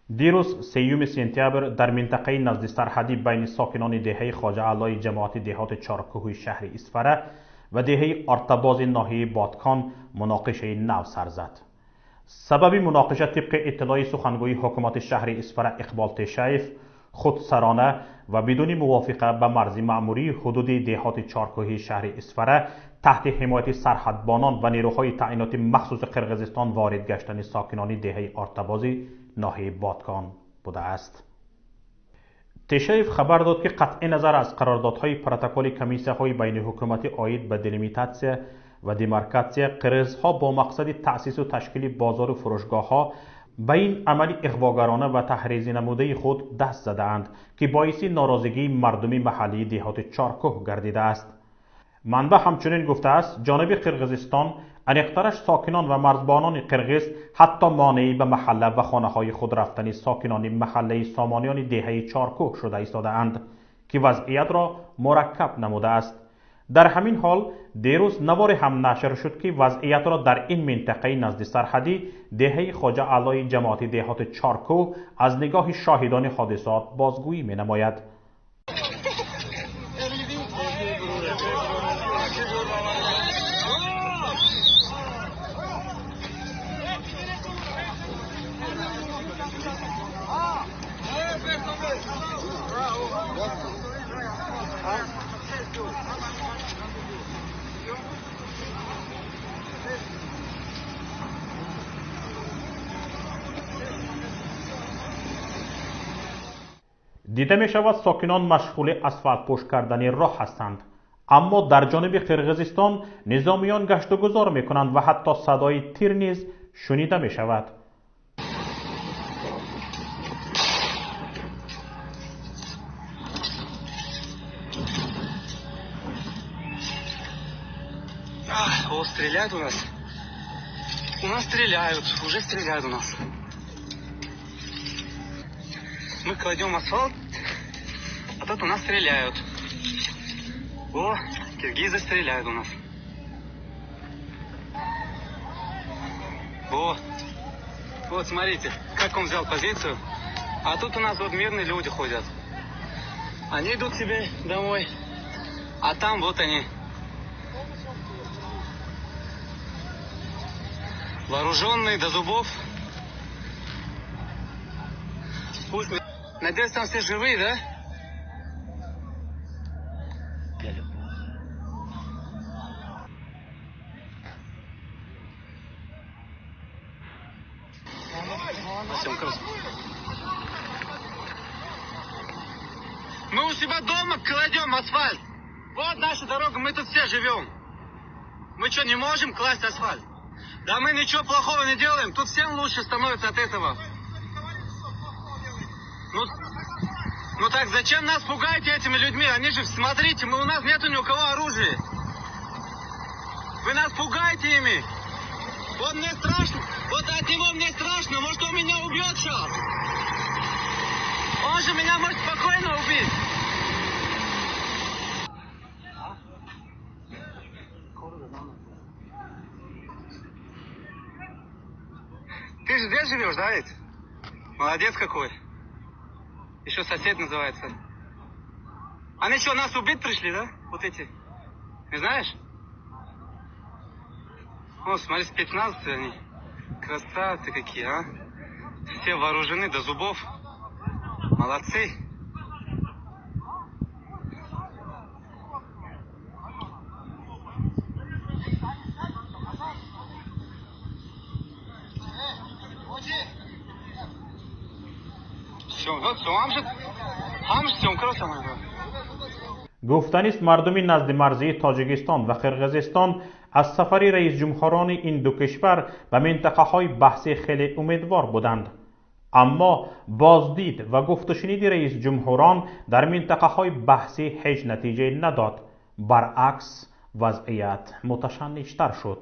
Дирӯз 3 сентябр дар минтақаи назди сарҳадӣ байни сокинони деҳаи Хоҷа Аълои ҷамоати деҳоти Чоркӯҳи шаҳри Исфара ва деҳаи Ортабози ноҳияи Бодкон муноқишаи нав сар зад. Сабаби муноқиша тибқи иттилои сухангӯи ҳукумати шаҳри Исфара Иқбол Тешаев худсарона ва бидуни мувофиқа ба марзи маъмурии ҳудуди деҳоти Чоркӯҳи шаҳри Исфара таҳти ҳимояти сарҳадбонон ва нерӯҳои таъиноти махсуси Қирғизистон ворид гаштани сокинони деҳаи Ортабози ноҳияи Бодкон будааст. Тешаев хабар дод, ки қатъи назар аз қарордодҳои протоколи комиссияҳои байниҳукуматӣ оид ба делимитатсия ва демаркатсия, қирғизҳо бо мақсади таъсису ташкили бозору фурӯшгоҳҳо ба ин амали иғвогарона ва таҳризӣ намудаи худ даст задаанд, ки боиси норозигии мардуми маҳаллии деҳоти Чоркӯҳ гардидааст. Манбаъ ҳамчунин гуфтааст, ҷониби Қирғизистон, аниқтараш сокинон ва марзбонони қирғиз ҳатто монеъи ба маҳалла ва хонаҳои худ рафтани сокинони маҳаллаи сомониёни деҳаи Чоркӯҳ шуда истодаанд, ки вазъиятро мураккаб намудааст. Дар ҳамин ҳол дирӯз наворе ҳам нашр шуд, ки вазъиятро дар ин минтақаи назди сарҳадӣ деҳаи Хоҷа Аълои ҷамоати деҳоти Чоркӯҳ аз нигоҳи шоҳидони ҳодисот бозгӯӣ менамояд. Дида мешавад, сокинон машғули асфалтпӯш кардани роҳ ҳастанд, аммо дар ҷониби Қирғизистон низомиён гаштугузор мекунанд ва ҳатто садои тир низ шунида мешавад. О, стреляют у нас. У нас стреляют, уже стреляют у нас. Мы кладем асфальт, а тут у нас стреляют. О, киргизы стреляют у нас. О, вот смотрите, как он взял позицию. А тут у нас вот мирные люди ходят. Они идут себе домой, а там вот они. Вооруженные до зубов. Пусть... Надеюсь, там все живые, да? Мы у себя дома кладем асфальт. Вот наша дорога, мы тут все живем. Мы что, не можем класть асфальт? Да мы ничего плохого не делаем, тут всем лучше становится от этого. Ну так зачем нас пугаете этими людьми? Они же, смотрите, у нас нету ни у кого оружия. Вы нас пугаете ими. Вот мне страшно, вот от него мне страшно, может, он меня убьет сейчас. Он же меня может спокойно убить. Ты же здесь живешь, да ведь? Молодец какой. Еще сосед называется. Они что, нас убить пришли, да? Вот эти. Не знаешь? О, смотри, спецназцы они. Красавцы какие, а? Все вооружены до зубов. Молодцы. Гуфтанист, мардуми назди марзии Тоҷикистон ва Қирғизистон аз сафари раисҷумҳурони ин ду кишвар ба минтақаҳои баҳсӣ хеле умедвор буданд. Аммо боздид ва гуфтушуниди раисҷумҳурон дар минтақаҳои баҳсӣ ҳеҷ натиҷае надод. Баръакс, вазъият муташанниҷтар шуд.